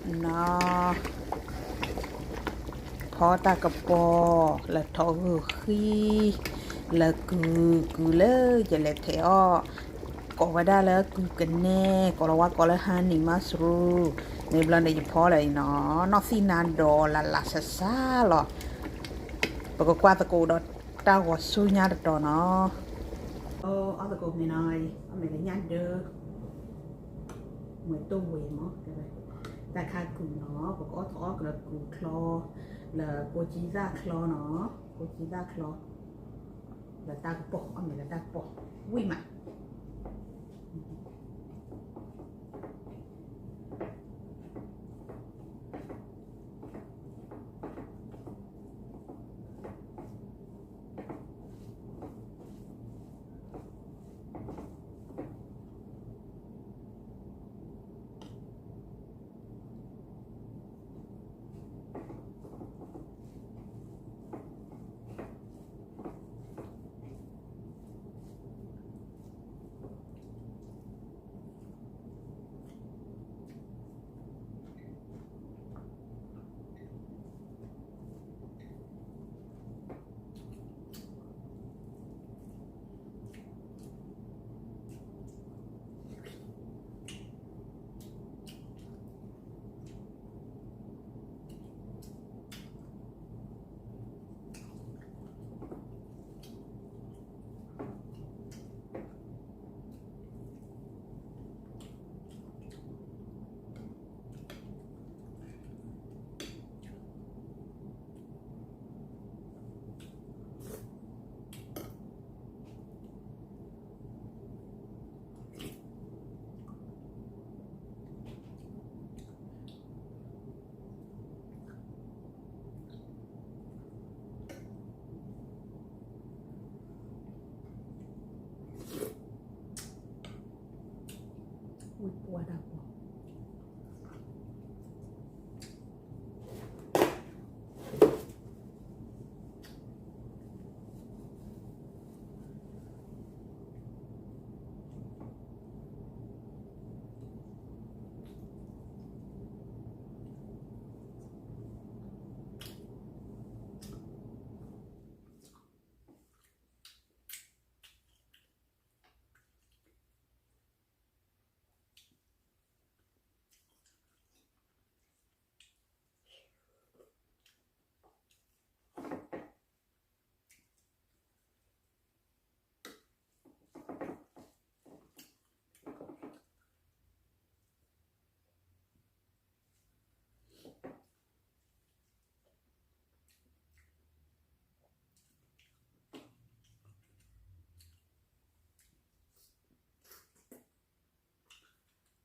နီၤ ဖီတၢ်ကပီၤ လၢထီၣ်ဂုာ်ဃံ လၢကုၤ ကုၤလၢယလဲၤထဲးအီၣ် ကိးဝဲဒၣ်လၢကုၤကနဲ ကိးလီၤဝါကိးလၢ honey mushroom န့ၣ်ဘျီန့ၣ် ယဖီလၢအံၤနီၤ နီၢ်သံနါဒီးလၢ်လၢ်ဆးဆးလီၤ ပကကွၢ်သကိးဒီးတၢ်ဂီၤဆူညါတတီၤနီၤ အီၣ်သကိးမ့ၢ်နီၤ အီၣ်မ့ၢ်လၢညၣ်ဒၢ မ့ၢ်တိၢ်ဝဲမး တၢ်ခါကုၤနီၤ ပကအီၣ်ထီၣ်အီၣ်ကလၢကုၤချီ လၢကိးကံသၣ်ချီနီၤ ကိးကံသၣ်ချီ လၢတၢ်ကပီၤ အီၣ်မ့ၢ်လၢတၢ်ကပီၤ ဝံၣ်မး ဝံၣ်ပှၢ်တၢ်ပီၤ ဝံ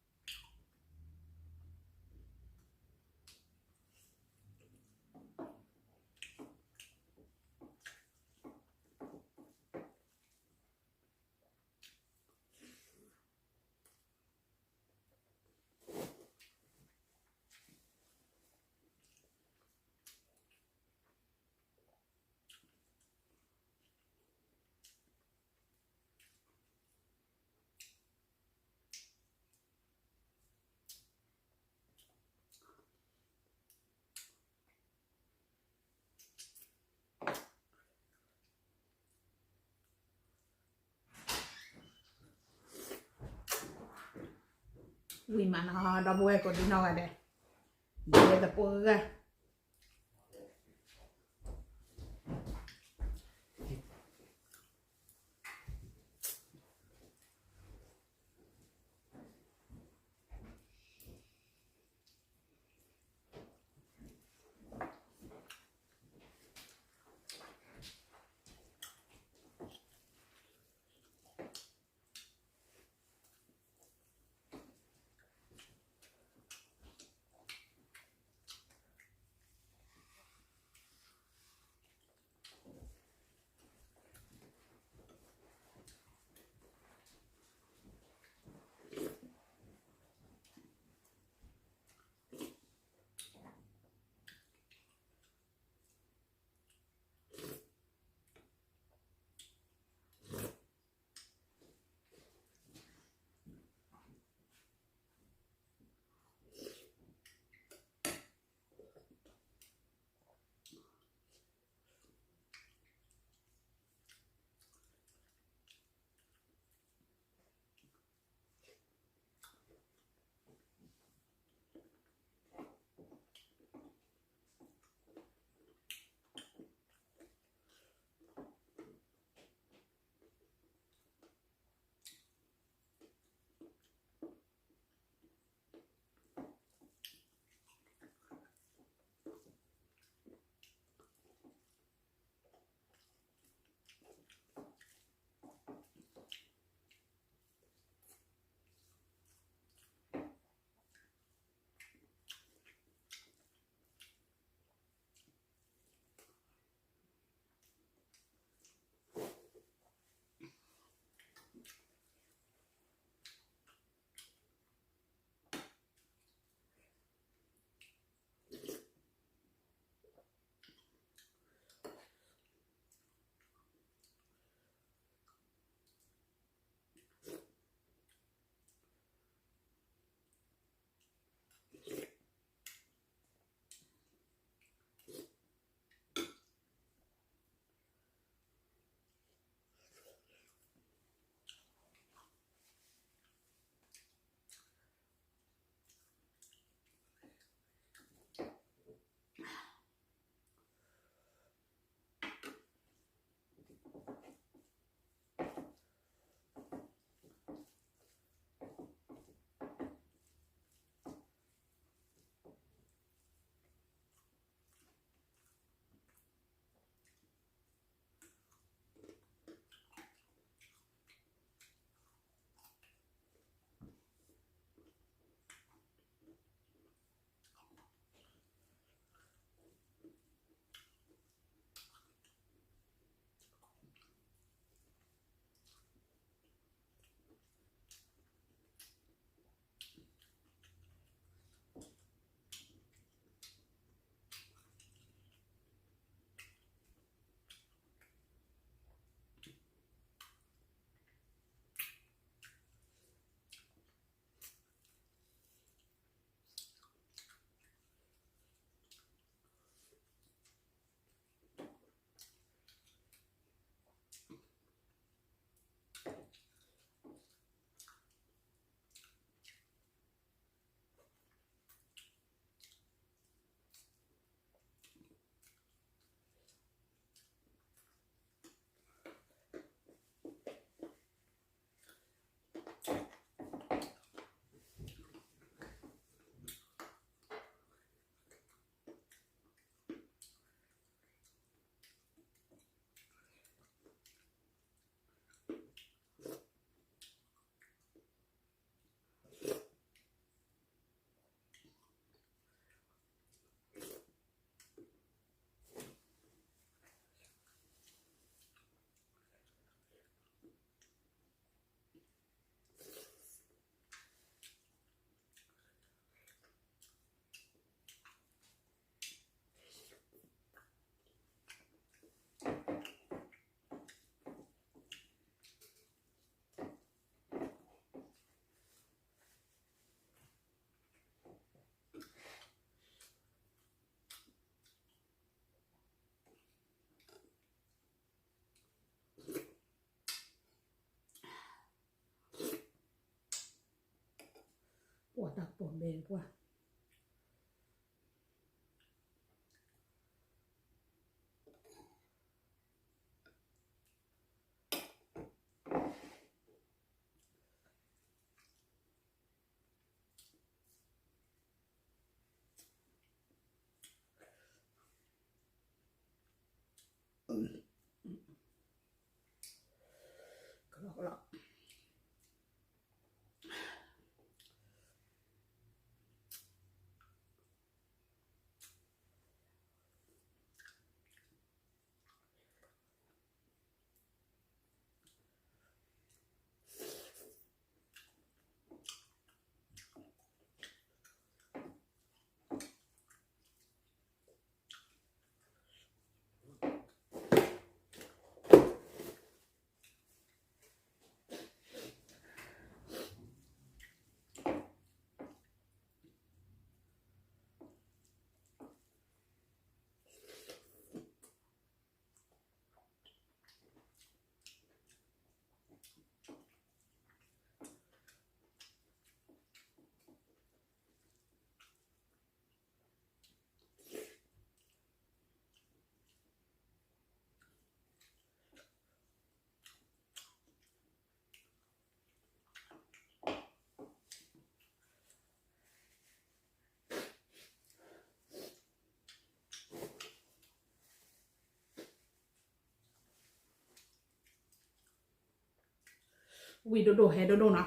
ၣ်မးနီၤ ဒီပုၢ်ဝဲၢ်ကိးဒံနီၢ်ဂၤဒဲး ယဲသပှၢ်ဂၤ တၢ်ကပီၤဘဲပှၢ် ကလီကလီ ဝံၣ်ဒိၣ်ဒိၣ်ဟဲဒိၣ်ဒိၣ်နီၤ တၢ်ဃံန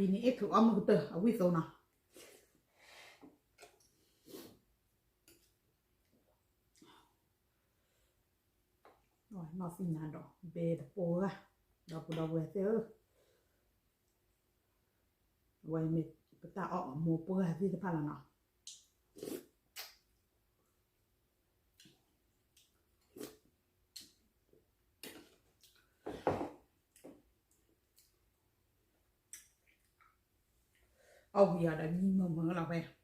့ၣ် အ့ၣ်ထုးအီၣ်မုၢ်ကတၢၢ် အဝံၣ်သိနီၤ နီၢ်သံနၤဒီး ဘဲတပှဲၤဂၤ ဒီပုၢ်ဒီဝဲၢ်သ့ၣ်ဧၢ အဝဲမ့ၢ်ပတၢ်အီၣ်အမိၢ်ပှၢ်သ့ၣ်တဖၣ်လီၤနီၤ အီၣ်ဝံၤအီၤဒီးနံၤမုာ်မုာ်လီၤဖဲ အဒီးဘီ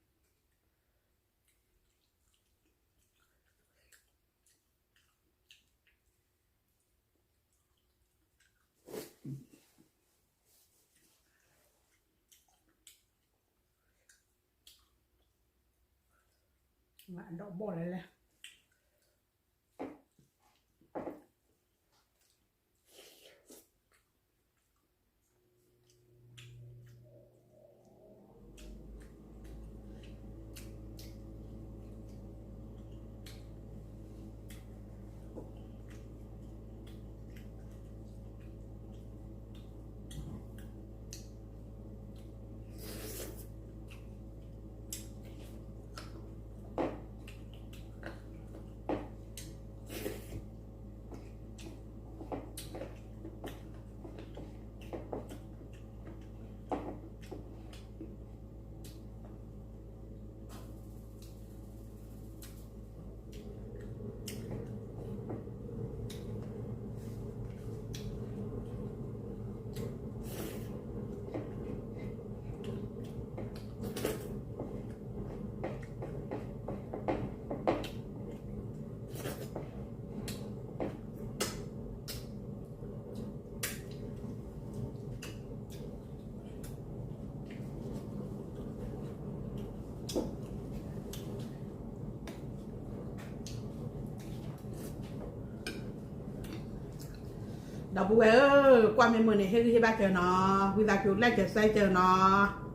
ၣ်လဲၣ်လဲၣ် ဒီပုၢ်ဝဲၢ်ဧၢ, ကွၢ်မ့ၢ်မုာ်န့ၣ် ဟ့ၣ်ဂံၢ်ဟ့ၣ်ဘါစၢၤနီၤ, ဝံသးစူၤ like စဲးစၢၤနီၤ.